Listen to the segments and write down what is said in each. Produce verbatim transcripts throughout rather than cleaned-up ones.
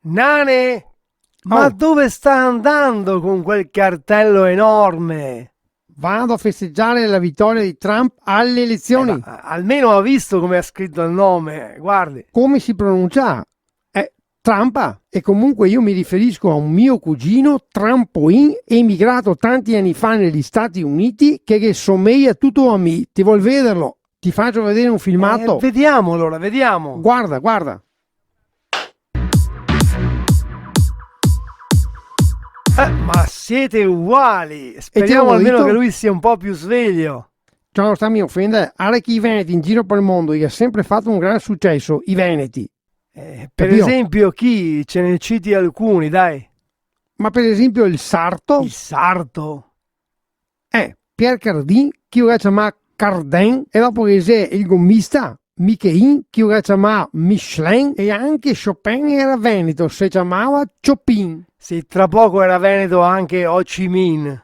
Nane, ma Oh. dove sta andando con quel cartello enorme? Vado a festeggiare la vittoria di Trump alle elezioni. Eh, ma, a-, almeno ha visto come ha scritto il nome, guardi. Come si pronuncia? Eh, Trampa. E comunque io mi riferisco a un mio cugino, Trampoin, emigrato tanti anni fa negli Stati Uniti, che, che somiglia tutto a me. Ti vuol vederlo? Ti faccio vedere un filmato. Eh, vediamo allora, vediamo. Guarda, guarda. Eh, ma siete uguali. E te Speriamo almeno voito? che lui sia un po' più sveglio. Ciò, no stammi ofendere. Ara che i veneti in giro pel mondo i ga sempre fato un gran suceso, i veneti. Eh, per Capito? esempio, chi? Ce ne citi alcuni, dai. Ma per esempio il sarto? Il sarto? Eh, Pierre Cardin, che i lo ga ciamà Cardin, e dopo ghe xe el gomista, Michelin, che i lo ga ciamà Michelin, e anche Chopin era veneto, se ciamava Chopin. Sì, tra poco era veneto anche Ho Chi Minh.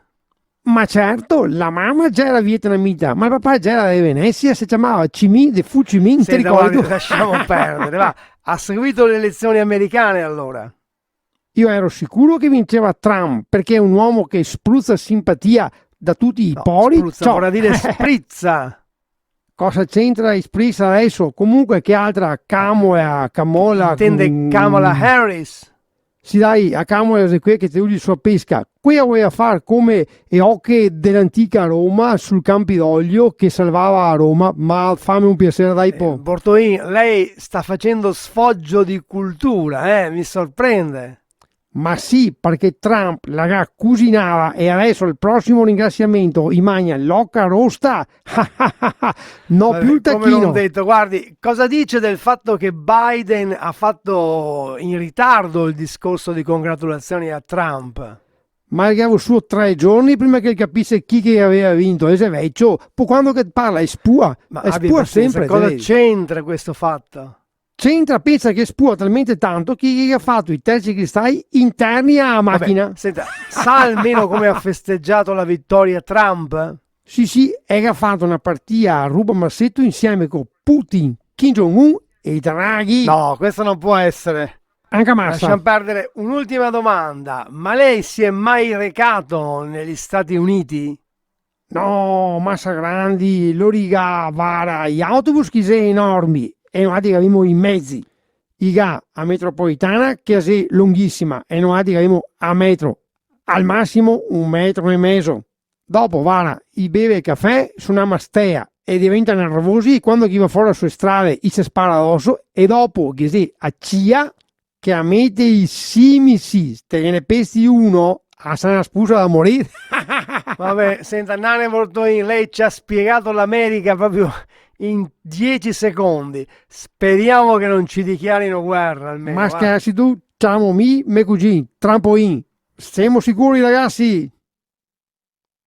Ma certo, la mama già era vietnamita, ma el papà già era de Venesia, se ciamava Cimì de Fu Cimì, te Senta, ricordi? guardi, lasciamo perdere, va. Ha seguito le elezioni americane, allora? Io ero sicuro che vinceva Trump, perché è un uomo che spruzza simpatia da tutti i No, pori. spruzza, Ciò, vorrà dire sprizza. Cosa c'entra i spritz adesso? Comunque, che altra Camola, Camola, Intende mm, Kamala Harris. Sì, dai, a Camola xe quela che te usi su a pesca. Quela voleva far come e oche de l'antica Roma sul Campidoglio che salvava a Roma, ma fame un piacere, dai, Eh, po. Bortolin, lei sta facendo sfoggio di cultura, eh, mi sorprende. Ma sì, perché Trump la ga cusinada e adesso al prossimo ringrasiamento i magna l'oca rosta. No Vabbè, più il come non tacchino. detto, guardi, cosa dice del fatto che Biden ha fatto in ritardo il discorso di congratulazioni a Trump? Ma el gaveva su tre giorni prima che el capise chi che gaveva vinto, e xe vecio, po quando che parla e spua, Ma e abbi spua pazienza, sempre, cosa te vedi? c'entra questo fatto? C'entra, pensa che spua talmente tanto che ghe ga fato i terzi cristai interni a Vabbè, machina. senta, sa almeno come ha festeggiato la vittoria Trump? Sì, sì, el ga fato na partia a ruba maseto insieme co Putin, Kim Jong-un e Draghi. No, questo non può essere. Anca masa. Lasciamo perdere. Un'ultima domanda. Ma lei si è mai recato negli Stati Uniti? No, masa grandi, lori i ga, vara, i autobus che i xe enormi, e noaltri che gavemo i mezi. I ga a metropolitana che xe longhisima, e noaltri che gavemo a metro, al masimo un metro e mezo. Dopo, vara, i beve el cafè su na mastea e diventa nervosi, e quando che i va fora su e strade i se spara doso, e dopo che xe a cia, che a mete i simisi, te ghe ne pesti uno, a sa na spusa da morir. Vabbè, senta, Nane Bortolin, lei ci ha spiegato l'America proprio in dieci secondi. Speriamo che non ci dichiarino guerra, almeno, Ma va. scherzi tu? Ciamo mi, me cugin, Trampoin. Semo sicuri, ragazzi?